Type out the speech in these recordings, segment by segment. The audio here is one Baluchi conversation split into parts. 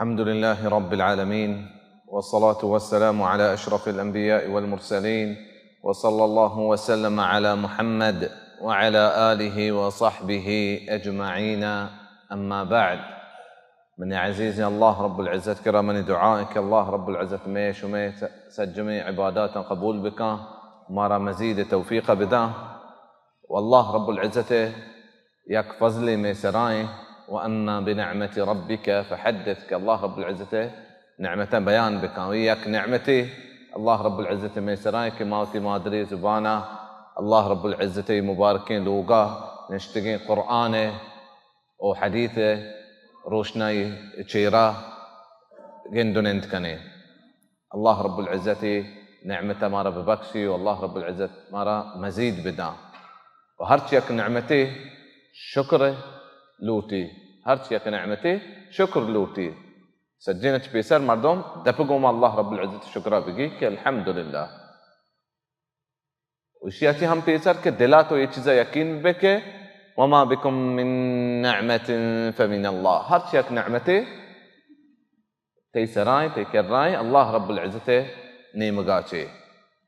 الحمد لله رب العالمين، والصلاة والسلام على أشرف الأنبياء والمرسلين، وصلى الله وسلم على محمد وعلى آله وصحبه أجمعين، أما بعد. منی عزیزیں، اللہ رب العزت کرا منی دعا ایں کہ اللہ رب العزت مئے شمئے س-، سجمیں عباداتاں قبول بکاں، مارا مزید توفیق بداں۔ و اللہ رب العزت یک فضلے مئے سرائیں، و اما بنعمت ربک فحدث، کہ اللہ رب العزت نعمتاں بیان بکاں۔ و یک نعمتے اللہ رب العزت مئے سرائیں کہ ما وتی مادری زبانا اللہ رب العزت مبارکیں لوگا نشتگیں قرآن و حدیث روشنائی چیرا گند و نند کنیں۔ اللہ رب العزت نعمت مارا ببخشی و اللہ رب العزت مارا مزید بداں۔ و ہرچ یک نعمتے شکر لوٹی، ہرچ یک نعمتے شکر لوٹی۔ سجین چہ پیسر مردم دپ گوما اللہ رب العزت شکرا بگی کہ الحمدللہ۔ و اشی ء چہ ہم پیسر کہ دلا تو اے چیزا یقین بہ کہ وما بکم من نعمت فمن اللہ، ہرچ یک نعمتے تئی سرائیں، تئی کرائیں، اللہ رب العزت نیمگا چے۔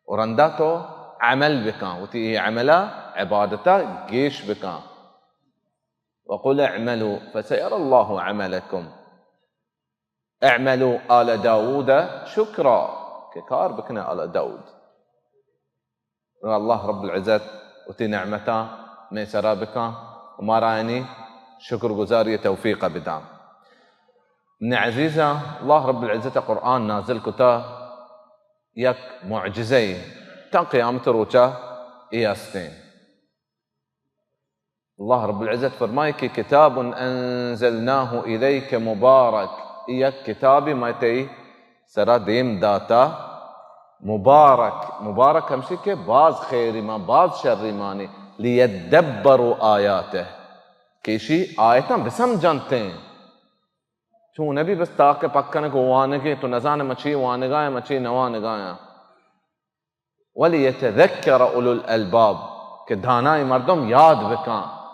و رندا تو عمل بکاں، وتی اے عملا، عبادتا گیش بکاں۔ وقل اعملوا فسيرى الله عملكم۔ اعملوا آل داود شكرا، کہ کار بکنے آل داود۔ اللہ رب العزت وتی نعمتاں مئے سرا بکاں و مارا آیانی شکر گزاری توفیق بداں۔ منی عزیزاں، اللہ رب العزت قرآن نازل کتا یک معجزہ، تا قیامت روچا اے استیں۔ اللہ رب العزت فرمائے کہ کتاب انزلناه الیک مبارک، اے یک کتابے ما تئی سرا دیم داتا مبارک۔ مبارک ہمشی کہ باز خیری مان، باز شری مانی، لیدبروا آیاته، کہ اشی آیتاں بسمجھنتیں۔ چون نبی بس تاکہ پکنگ و وانگیں، تو نزانے مچی وانگایاں، مچی نوانگایاں۔ ولیتذکر اولو الالباب، کہ دانائیں مردم یاد بکاں۔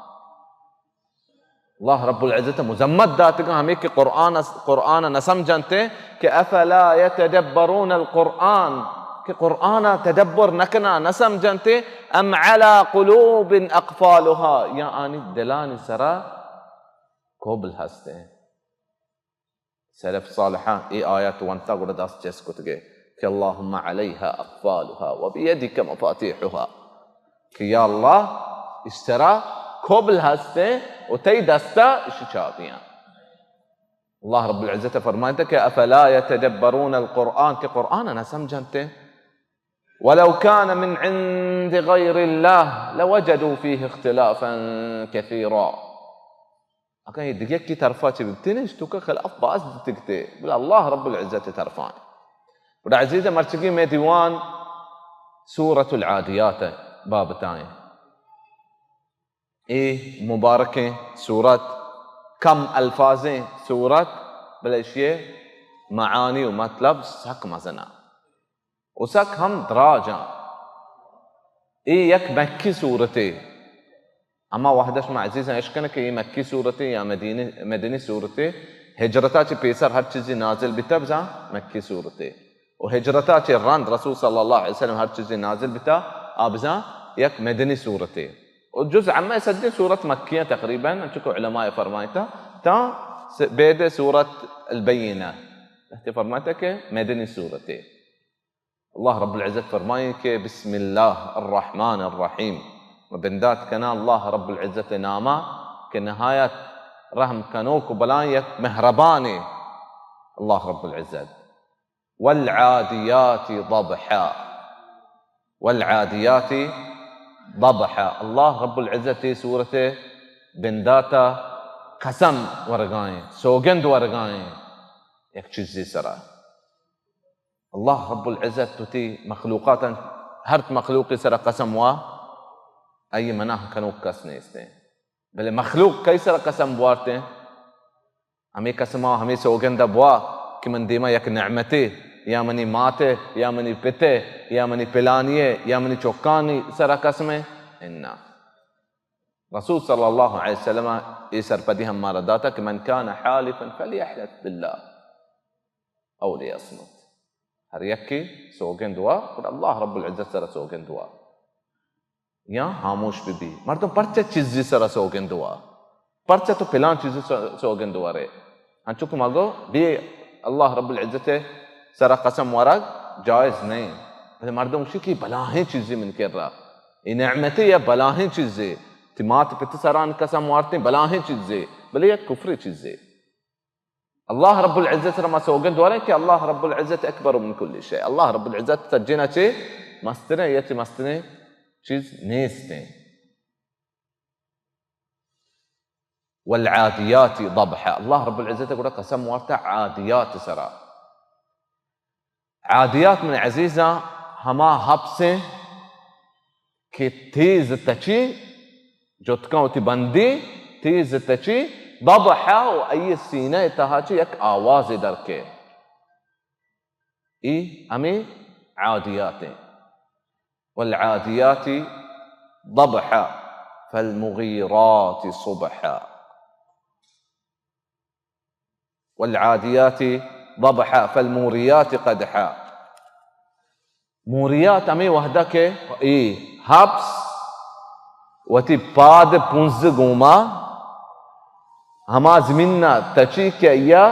اللہ رب العزت مذمت داتگاں ہمیں کہ قرآن، قرآن نہ سمجھنتے، کہ افلا یتدبرون القرآن، کہ قرآن تدبر نہ کنا، نہ سمجھنتے، ام علی قلوب اقفالها، یا آنی دلانی سرا کبل ہستے۔ سلف صالحاں اے آیت ونتا گڑا دست چست کتگے کہ اللهم عليها اقفالها وبيدك مفاتيحها، کہ یا اللہ، اشی سرا کبل ہستیں و تئی دستا اشی چابیاں۔ اللہ رب العزت فرمائتا کہ افلا يتدبرون القرآن، کہ قرآن نہ سمجھنتے۔ ولو كان من عند غير الله لوجدوا فيه اختلافا كثيرا۔ اگاں اے دگہ یکے طرفا چہ ببتیں، اش توکا خلاف باز بوتگتے، بلے اللہ رب العزت طرفا۔ گڑا عزیز، مرچگی مئے دیوان سورۃ العادیات بابتائیں۔ اے مبارکیں سورت، کم الفاظیں سورت، بلے اشی معانی و مطلب سک مزناں۔ و سک ہم دراجاں۔ اے یک مکی سورتے۔ ہما وہدا شما عزیزاں اشکن کہ اے مکی سورتے یا مدینی، مدنی سورتے، ہجرتا چہ پیسر ہر چیزی نازل بیتا بزاں مکی سورتے۔ و ہجرتا چہ رند رسول صلی اللہ علیہ وسلم ہر چیزی نازل بیتا، آ بزاں یک مدنی سورتے۔ و جز عمہ سجیں سورت مکیاں تقریباً، انچو کہ علماء فرمائتا، تا س-، بید سورت البینہ، لہتے فرمائتا کہ مدنی سورتے۔ اللہ رب العزت فرمائیں کہ بسم اللہ الرحمن الرحیم، من بندات کناں اللہ رب العزت ناما کہ نہایت رحم کنوک و بلائیں یک مہربانے۔ اللہ رب العزت، والعادیات ضبحا، والعادیات ضبحا۔ اللہ رب العزت اے سورت بنداتا قسم ورگائیں، سوگند ورگائیں یک چیزی سرا۔ اللہ رب العزت وتی مخلوقاتاں، ہر مخلوقی سرا قسم وا، آئی منع کنوک کس نیستیں۔ بلے مخلوق کئی سرا قسم بوارتیں؟ ہمیں قسما، ہمیں سوگندا بوا کہ من دیما یک نعمتے، یا منی ماتے، یا منی پتے، یا منی پلانیے، یا منی چکانی سرا قسمے؟ انا۔ رسول صلی اللہ علیہ وسلم اے سرپدی ہم مارا داتا کہ من کان حالفا فلیحلف باللہ۔ او لیصمت. ہر یکے سوگند وا، گڑا اللہ رب العزت سرا سوگند وا. یا ہاموش بہ بی. مردم پرچہ چیزی سرا سوگند وا؟ پرچہ تو پلان چیزی سر-، سوگند ورے؟ انچو کہ ما گو بی، اللہ رب العزت سرا قسم ورگ جائز نہیں. بلے مردم گوشی کہ بلاہیں چیزی من کرا، اے نعمتے یا بلاہیں چیزے، تی مات پت سران قسم وارتیں بلاہیں چیزے، بلے یک کفری چیزے. اللہ رب العزت سرا ما سوگند وریں کہ اللہ رب العزت اکبر من کل شیء. اللہ رب العزت سجینا چے مستریں، یا چے مستریں چیز نیستیں. والعادیات ضبحا. اللہ رب العزت گڑا قسم وارتا عادیات سرا. عادیات من عزیزاں ہما حبسیں کہ تیز تچی، جتکاں وتی بندی، تیز تچی، ضبحا، و ای سینہ تہا چی یک آوازے در کے. ای ہمیں عادیاتیں. والعادیات ضبحا، فالمغیرات صبحا. والعادیات ضبحا فالموریات قدحا. موریات ہمے وہدہ کہ اے حبس وتی پاد پنز گوما ہما زمین ء تچی کہ آئی ء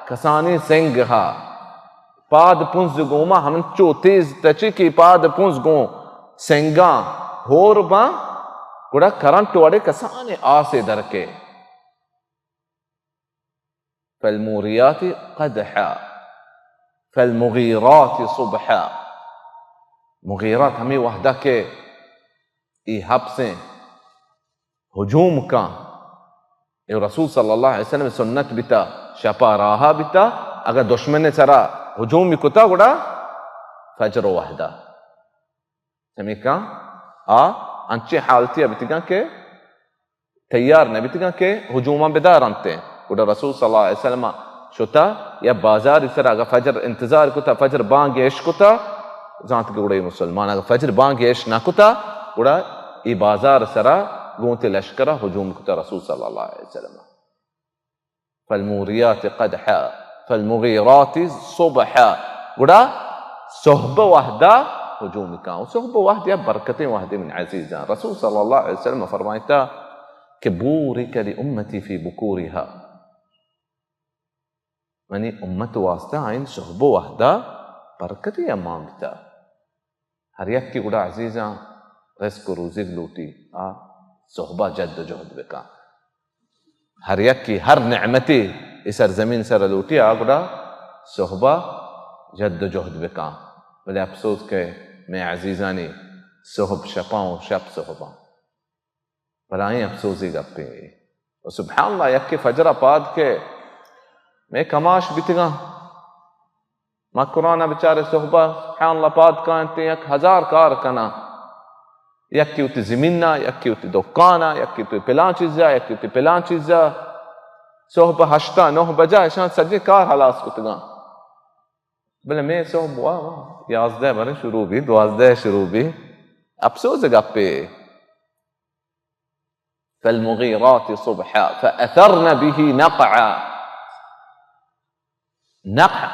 کسانیں سنگ ہا، پاد پنز گوما ہمنچو تیز تچی کہ پاد پنز گوں سنگاں ہور باں، گڑا کرنٹ وڑے کسانیں آسے درکے. فالموریات قدحا، فالمغیرات صبحا. مغیرات ہمے وہدہ کہ اے حبسیں ہجوم کاں، اے رسول صلی اللہ علیہ وسلم سنت بیتا، شپا راہا بیتا، اگاں دشمن سرا ہجومی کتا گڑا فجر وہدہ. چمیکاں آ انچیں حالتی ء بیتگاں کہ تیار نہ بیتگاں کہ ہجوماں بدار انت. گڑا رسول صلی اللہ علیہ وسلم شتا یا بازار سر، اگا فجر انتظار کتا، فجر بانگ اش کتا، زانت کہ گڑا اے مسلمان اگا فجر بانگ اش نہ کتا، گڑا اے بازار سرا گوں تے لشکرا ہجوم کتا رسول صلی اللہ علیہ وسلم. فالموریات قدحا، فالمغیرات صبحا. گڑا صحب وہدا ہجوم کاں. صحب وہد یا برکتیں وہدے من عزیزاں. رسول صلی اللہ علیہ وسلم فرمائتا کہ بورک لامتی فی بکورها. منی امت واسطہ آئین صحب وہدا برکتے امان بیتا. ہر یکے گڑا عزیزاں رزق و روزیگ لوٹی، آ صحبا جد و جہد بکاں. ہر یکے ہر نعمتے اے سرزمین سر لوٹی، آ گڑا صحبا جد و جہد بکاں. بلے افسوس کہ مئے عزیزانی صحب شپاں و شپ صحباں. بلاہیں افسوزی گپے. و سبحان اللہ، یکے فجر ء پاد کہ مئے کماش بیتگاں، مکران ء بچارے صحبہ سبحان اللہ پاد کاینت، یک ہزار کار کناں، یکے وتی زمین ء، یکے وتی دکان ء، یکے وتی پلان چیز ء، یکے وتی پلان چیز ء. صحبہ ہشت ء نہ بجا اشان سجے کار ہلاس کتگاں. بلے مئے صحب وا وا یازدہ برے شروع بی، دوازدہ شروع بی. افسوز گپے. فالمغیرات صبحا فاثرن به نقعا. نقع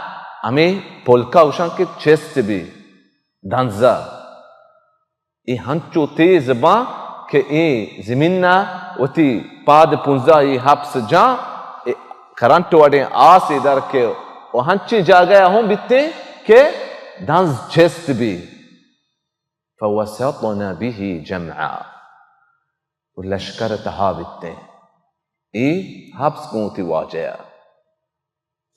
ہمے پلکا گوشاں کہ چست بی، دنزا. اے ہنچو تیز باں کہ اے زمین ء وتی پاد پنزا اے حبس جاں، اے کرنٹ وڑیں آسے در کے و ہنچیں جاگہ ء ہوں بیتیں کہ دنز چست بی. فوسطن به جمعا، و لشکر تہا بیتیں. اے حبس گوں وتی واجہ ء.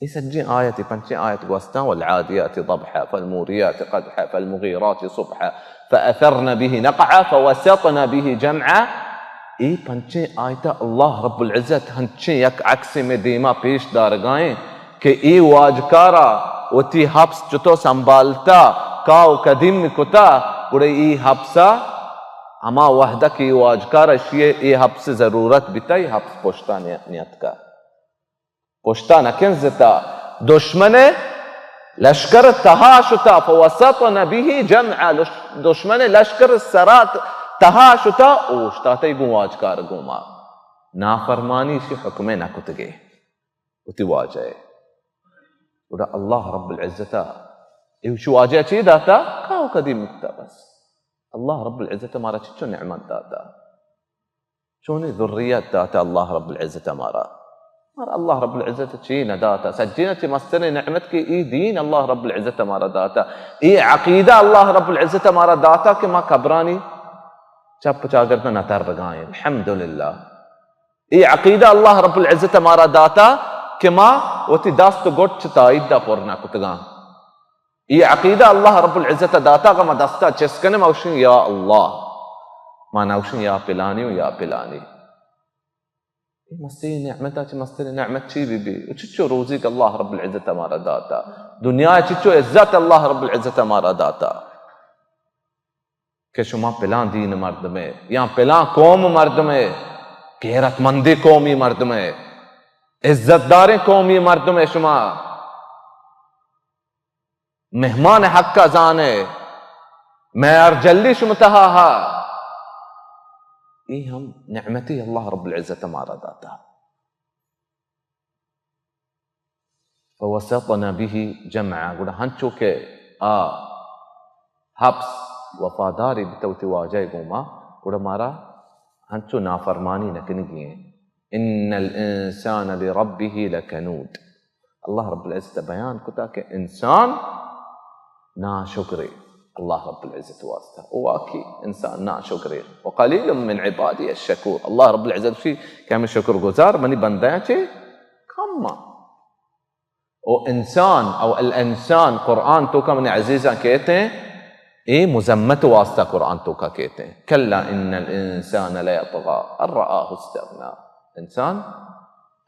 اے سجیں آیت، اے پنچیں آیت گوستاں، والعادیات ضبحا، فالموریات قدحا، فالمغیرات صبحا، فاثرن به نقعا، فوسطن به جمعا. اے پنچیں آیت اللہ رب العزت ہنچیں یک عکسے میں دیما پیش دارگائیں کہ اے واجکارا وتی حبس چتو سنبھالتا، کاو قدیم کتا، گڑا اے حبسا ہما وحدہ کہ اے واجکارا اشی اے حبس ضرورت بیتا، اے حبس پشتا نی-، نیتکا. پشتا نکنزتا، دشمن لشکر تہا شتا، فوسطن به جمعا، لش-، دشمن لشکر سرا ت-، تہا شتا، اوشتاتئی گوں واجکار گوما. نافرمانی اشی حکمے نکتگے. وتی واجہ ء. گڑا اللہ رب العزت ءَ اے وش واجہ چی داتا؟ کاو کدی مکتا بس۔ اللہ رب العزت ءَ مارا چچو نعمت داتا، چونیں ذریت داتا اللہ رب العزت ءَ مارا۔ مارا اللہ رب العزت ءَ چی نہ داتا؟ سجین ءَ چہ مستریں نعمت کہ اے دین اللہ رب العزت ءَ مارا داتا، اے عقیدہ اللہ رب العزت ءَ مارا داتا کہ ما قبرانی چپ چاگرد ءَ نتر بگائیں۔ الحمدللہ۔ اے عقیدہ اللہ رب العزت ءَ مارا داتا کہ ما وتی دست و گٹ چہ تائید ءَ پر نہ کتگاں۔ اے عقیدہ اللہ رب العزت ءَ داتا کہ ما دستا چست کنیں، ما گوشیں یا اللہ، ما نہ گوشیں یا پلانی و یا پلانی۔ اے مستریں نعمت ءَ چہ مستریں نعمت چی بی بی؟ و چچو روزی کہ اللہ رب العزت ءَ مارا داتا، دنیا ءَ چچو عزت اللہ رب العزت ءَ مارا داتا۔ کہ شما پلان دین مردمے یا پلان قوم مردمے، غیرت مندی قومی مردمے، عزت داریں قومی مردمے، شما مہمان حق ءَ زانے، معیار جلی شما تہا ہا۔ اے ہم نعمتی اللہ رب العزت مارا داتا۔ فوسطن به جمعا، گڑا ہنچو کہ آ حبس وفاداری بتا وتی واجہ گوما، گڑا مارا ہنچو نافرمانی نکنگی ہیں۔ ان الانسان لربه لکنود۔ اللہ رب العزت بیان کتا کہ انسان ناشکرے اللہ رب العزت واسطہ۔ او واقعی انسان ناشکرے۔ وقلیل من عبادی الشکور۔ اللہ رب العزت شی کہ ہمیں شکر گزار منی بندیاں چے کم آں۔ او انسان، او الانسان، قرآن توکا من عزیزاں کہتے ہیں، اے مذمت واسطہ قرآن توکا کہتے ہیں۔ کلا ان الانسان لیطغی ان رآه استغنی۔ انسان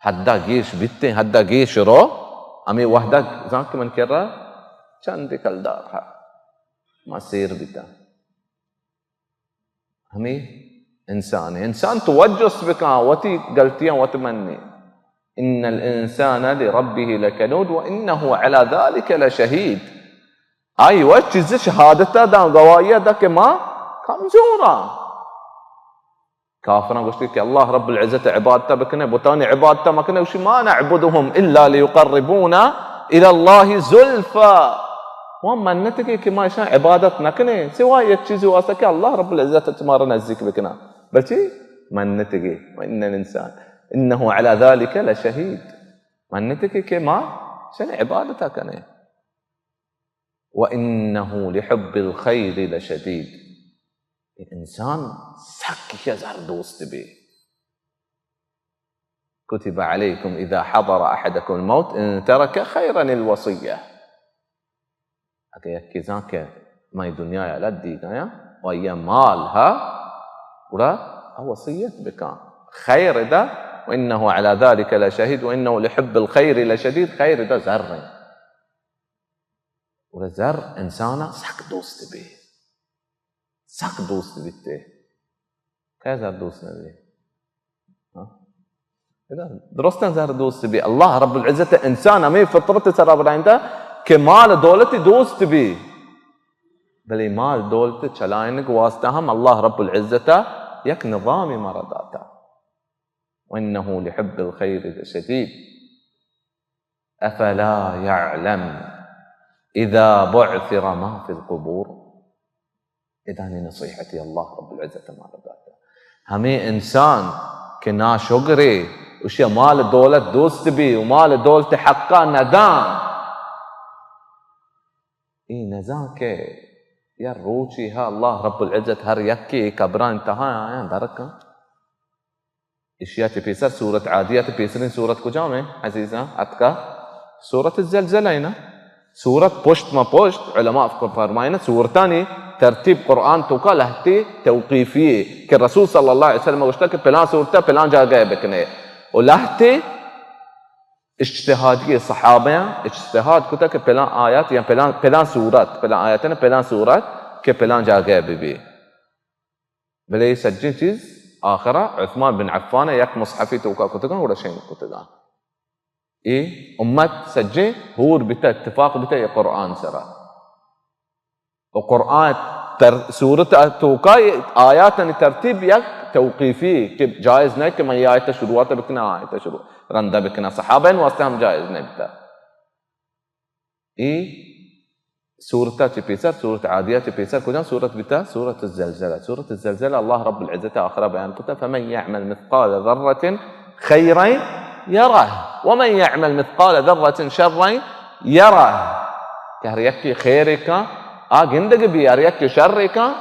حدا گیش بیتیں، حدا گیش رو، ہمیں وحدہ زان کہ من کر رہا چند کلدار ہے، ما سیر بیتا۔ ہمے انسان ہے۔ انسان توجہ بکاں، وتی غلطیاں وت منی۔ ان الانسان لربه لکنود وانه علی ذلك لشهید۔ آئی وش چیز شہادت داں، گواہی دا کہ ما کمزوراں۔ کافراں گوشتی کہ اللہ رب العزت عبادت بکنے، بتانی عبادت مکنے، گوشی ما نعبدهم الا لیقربونا الی اللہ زلفا۔ وہ منت گے کہ ما اشاں عبادت نہ کنیں سوائے یک چیز واسطہ کہ اللہ رب العزت چہ مارا نزدیک بکنا۔ بچی منت گے، وان الانسان انه علی ذلك لشهید۔ منت گے کہ ما شن عبادت کنیں۔ وانه لحب الخیر لشدید۔ انسان سک زر دوست بی۔ کتب علیکم اذا حضر احدکم الموت ان ترک خیرا الوصیہ۔ اگہ یکے زان کہ مئے دنیا ء لدیگ آیاں و آئی ء مال ہا، گڑا آ وصیت بکاں۔ خیر ادا، وانه علی ذلك لشهید وانه لحب الخیر لشدید، خیر ادا زر ہیں۔ گڑا زر انسان ء سک دوست بی، سک دوست بیتے۔ کئے زر دوست نہ بی؟ ہاں؟ ادا درستاں زر دوست بی۔ اللہ رب العزت انسان ہمیں فطرت سرا بنائینتا کہ مال دولت دوست بی، بلے مال دولت چلائنگ واسطہ ہم اللہ رب العزت یک نظامی مارا داتا۔ وانه لحب الخیر لشدید۔ افلا یعلم اذا بعثر ما فی القبور۔ ادانی نصیحتی اللہ رب العزت مارا داتا۔ ہمیں انسان کہ ناشکرے، اشی مال دولت دوست بی و مال دولت حقا ندان، ای نزان کہ یا روچی ہا اللہ رب العزت ہر یکی قبران تہا آیاں درکن۔ اشیا چہ پیسر سورت عادیات پیسریں سورت کجام ہیں عزیزاں؟ اتکا سورت الزلزلہ ہے نا۔ سورت پشت ما پشت، علماء فرمائنا سورتانی ترتیب قرآن توکا لہتے توقیفی ہے کہ رسول صلی اللہ علیہ وسلم گوشتا کہ پلان سورتا پلان جاگہ بکنے، و لہتے اجتہادی صحابیاں اجتہاد کتا کہ پلان آیات یا پلان، پلان سورت، پلان آیات نا پلان سورت کہ پلان جاگہ ببی۔ بلے اے سجیں چیز آخرا عثمان بن عفان ء یک مصحفی توکا کتگاں، گڑا شنگ کتگاں۔ اے امت سجیں ہور بیتا، اتفاق بیتا اے قرآن سرا۔ و قرآن تر-، سورت توکا اے آیاتانی ترتیب یک توقیفی کہ جائز نہ کہ من اے آیت شروعات بکنا، آیت شروع رندہ بکنا، صحابہ واسطے ہم جائز نہ بیتا۔ اے سورت ءَ چہ پیسر، سورت عادیہ ءَ چہ پیسر کجام سورت بیتا؟ سورت الزلزلہ۔ سورت الزلزلہ اللہ رب العزت آخرا بیان کتا، فمن یعمل مثقال ذرة خیرا یرہ ومن یعمل مثقال ذرة شرا یرہ۔ کہ ہر یکے خیرے کن، آ گندگ بی، ہر یکے شرے کن،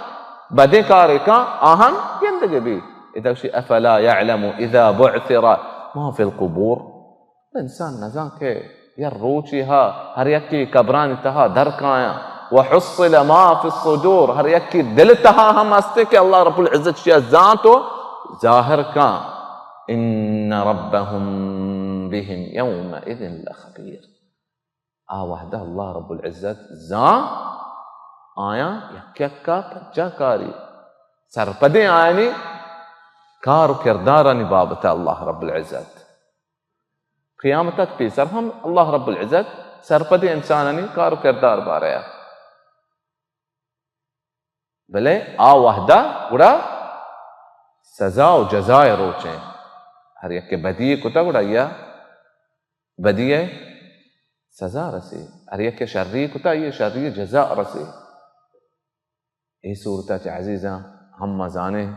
بدیں کارے کن، آ ہم گندگ بی۔ ادا گوشی، افلا یعلم اذا بعثر ما فی القبور۔ انسان نزان کہ یا روچے ہا ہر یکے قبرانی تہا در کایاں، وحصل ما فی الصدور، ہر یکے دل تہا ہم ہستے کہ اللہ رب العزت شیا زانت و ظاہر کن۔ ان ربهم بهم یومئذ لخبیر۔ آ وہدہ اللہ رب العزت زان آیاں یک یکا پجا کاری، سرپدیں آیانی کار و کردارانی بابت اللہ رب العزت۔ قیامت ءَ پیسر ہم اللہ رب العزت سرپدیں انسانانی کار و کردار باریا۔ بلے آ وہدہ گڑا سزا و جزائے روچیں۔ ہر یکے بدی کتا گڑا یا بدی سزا رسی، ہر یکے شری کتا یا شری جزا رسی۔ اے صورت ءَ چہ عزیزاں، ہم ما زانیں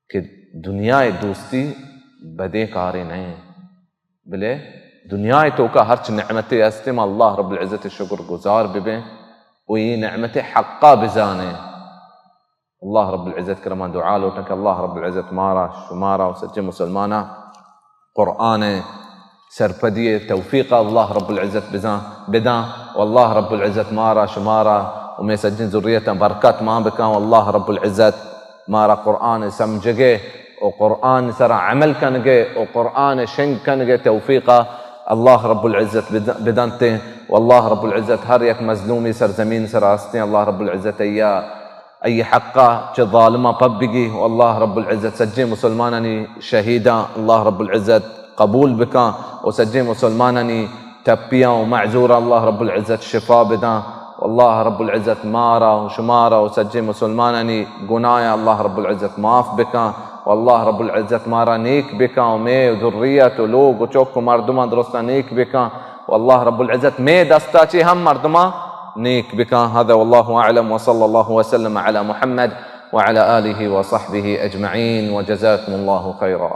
کہ دنیا ءِ دوستی بدیں کارے نہ ایں، بلے دنیا ءِ توکا ہرچ نعمتے ہستے، ما اللہ رب العزت ءِ شکر گزار ببیں و اے نعمت ءِ حقا بزانیں۔ اللہ رب العزت کرا ما دعا لوٹاں کہ اللہ رب العزت مارا، شمارا و سجیں مسلماناں قرآن ءِ سرپدی ءِ توفیق اللہ رب العزت بزاں، بداں و اللہ رب العزت مارا، شمارا و مئے سجیں ذریتاں برکت مان بکاں و اللہ رب العزت مارا قرآن ءِ سمجھگ ءِ و قرآن ءِ سرا عمل کنگ ءِ و قرآن ءِ شنگ کنگ ءِ توفیقا اللہ رب العزت بد-، بدنتیں و اللہ رب العزت ہر یک مظلومی سرزمین سرا ہستیں، اللہ رب العزت ایا ای حقا چہ ظالماں پب بگی و اللہ رب العزت سجیں مسلمانانی شہیداں اللہ رب العزت قبول بکاں و سجیں مسلمانانی ٹپیاں و معذوراں اللہ رب العزت شفا بداں و اللہ رب العزت مارا و شمارا و سجیں مسلمانانی گناہاں اللہ رب العزت معاف بکاں و اللہ رب العزت مارا نیک بکاں و مئے ذریت و لوگ و چک و مردماں درستاں نیک بکاں و اللہ رب العزت مئے دستا چہ ہم مردماں نیک بکاں۔ هذا والله أعلم وصلى الله وسلم على محمد وعلى آله وصحبه أجمعين وجزاكم الله خيرا۔